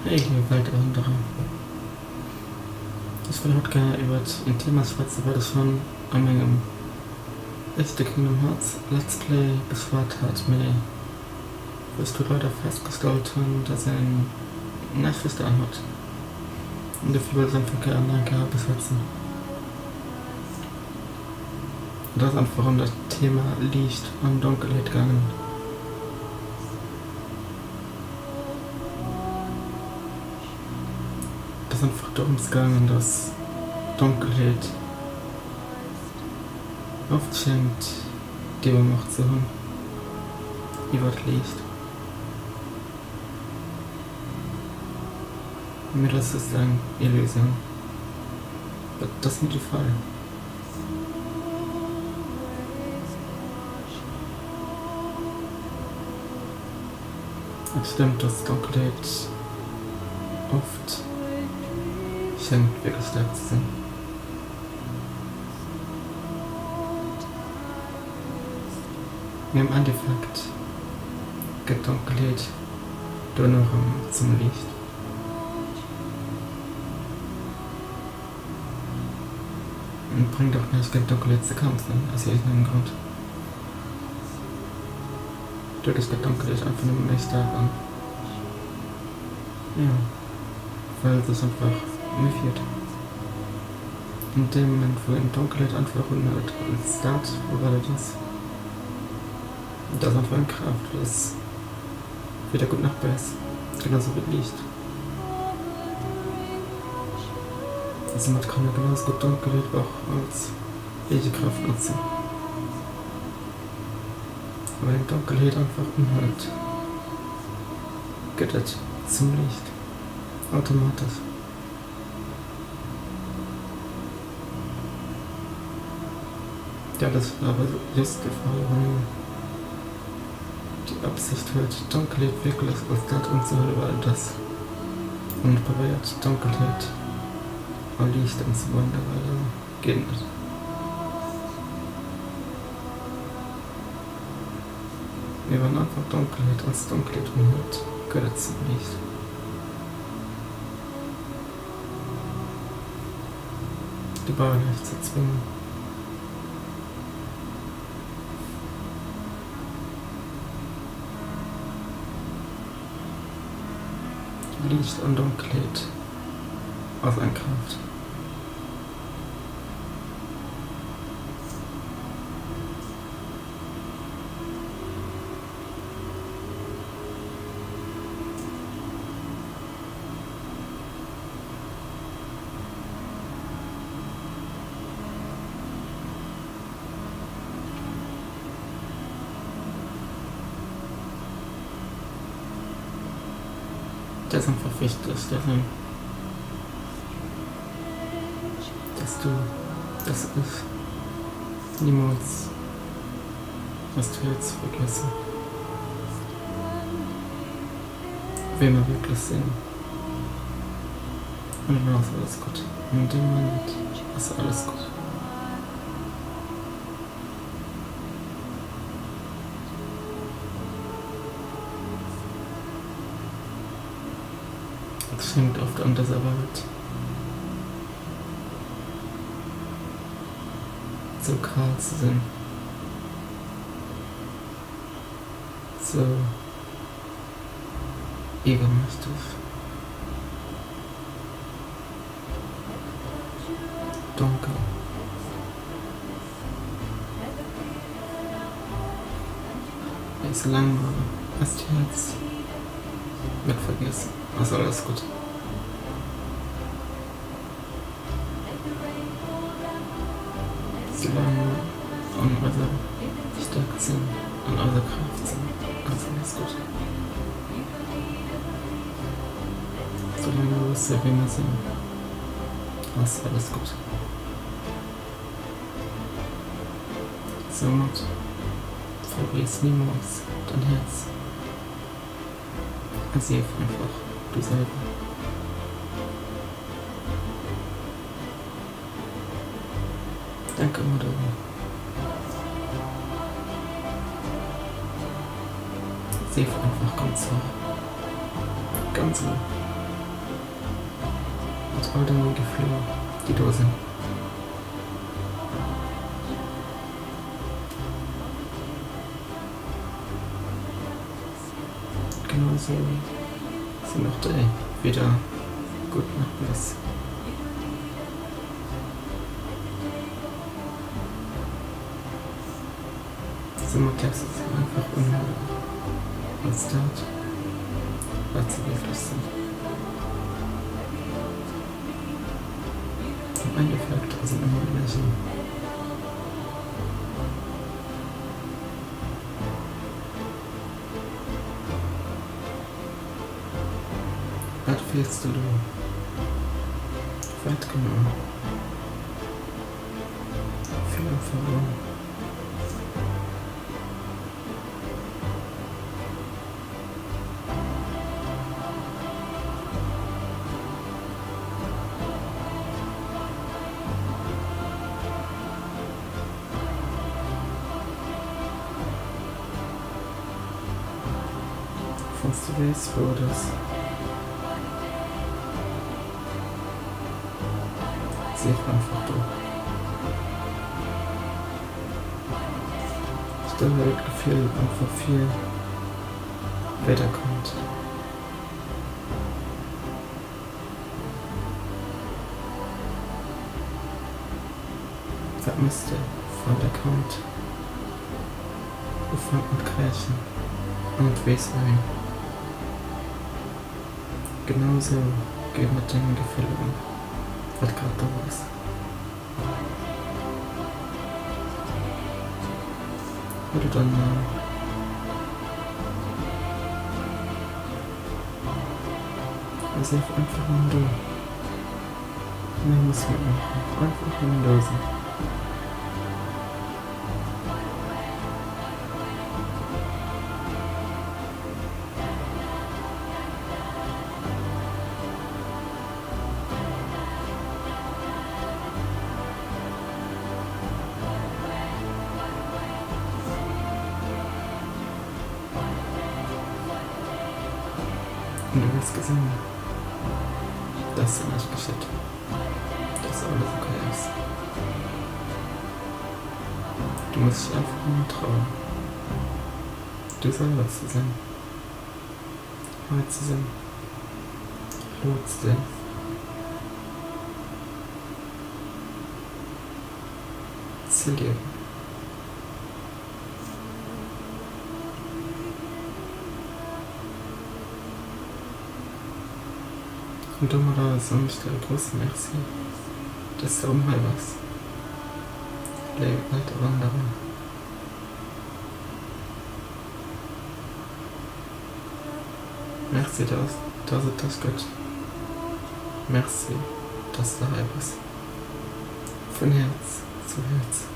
Hey liebe Welterwanderer, ech wëll haut gär iwwert en Thema schwätzen, wat ech schonn a mengem éischte Kingdom Hearts Let's Play beschwat hat, mee wou ech du leider festgestallt hunn, dass een näischt verstan huet. An dofir wëll ech einfach gär nach eng Kéier beschwätzen. Et ass einfach ëm dat Thema Liicht an Donkelheet gaangen. Et ass einfach dorëms gaangen, dass d'Donkelheet oft schéngt d'Iwwermacht ze hunn iwwer d'Liicht. Mee dat ass just eng Illusioun. Dat ass net de Fall. Et stëmmt, dass d'Donkelheet oft schéngt wierklech staark ze sinn. Mee am Endeffekt gëtt d'Donkelheet duerno erëm zum Liicht. Et bréngt och näischt géint d'Donkelheet ze kämpfen, aus iergendengem Grond. Doduerch gëtt d'Donkelheet einfach nëmme méi staark an, jo, well sech einfach méi fiert. An deem Moment wou een d'Donkelheet einfach unhëlt als dat wat et ass, dat ass einfach eng Kraaft, dat ass weder gutt nach béis, genau sou wéi d'Liicht. Soumat kann ee genau sou gutt d'Donkelheet och als Eegekraaft notzen. Wann een d'Donkelheet einfach unhëlt, gëtt et zum Liicht. Automatesch. Dat ass awer just de Fall, wann een déi Absicht huet, d'Donkelheet wierklech als dat unzehuelen, wat et ass, an net probéiert, d'Donkelheet a Liicht ëmzewandeln, well da geet et net. Mee wann einfach d'Donkelheet als Donkelheet unhëlt, gëtt et zum Liicht. Du brauch näischt ze zwéngen. Liicht an Donkelheet ass eng Kraaft. Dat ass einfach wichteg, dass een, dass du, dass ech nimools eist Häerz vergiessen, wee mer wierklech sinn. An dann ass alles gutt. An deem Moment ass alles gutt. Et schéngt oft an dëser Welt sou kal ze sinn, sou iwwermächteg, donkel. Mee soulaang mer eist Häerz net vergiessen, ass alles gutt. Soulaang mer an eiser Stäerkt sinn, an eiser Kraaft sinn, ass alles gutt. Soulaang mer wësse wie mer sinn, ass alles gutt. Soumat vergiess nimools däin Häerz a sief einfach du selwer. Denk ëmmer dorun. Sief einfach ganz eleng. Ganz eleng. Mat all den Gefiller, déi do sinn. Genau esou sinn och déi wieder gutt nach nees. Soumat däerfs de se einfach unhuelen als dat, wat se wierklech sinn. Am Endeffekt ass et nëmmen Energie. Wat fills de elo? Wat genau? Vill Erfahrung. Wann s du weess wou et ass. Sief einfach do. Stell der dat Gefill einfach vir, wéi dat kënnt. Wat méchs de, wann däi Kand ufänkt mat kräischen an net weess wouhin? Genau sou géi mat dengem Gefill ëm, wat grad do ass. Huel et an den Aarm. A sief einfach nëmmen do. Méi muss net maachen, einfach nëmmen do sinn. An du hues gesinn, dass näischt geschitt, dass alles ok ass. Du muss dech einfach nëmmen trauen, du selwer ze sinn, hei ze sinn, elo ze sinn. Ze liewen. An domadder soen ech dir e grousse Merci, dass de erëm hei bass, léiwe Weltewanderer. Merci, dass dass et dech gëtt. Merci, dass de hei bass. Vun Häerz zu Häerz.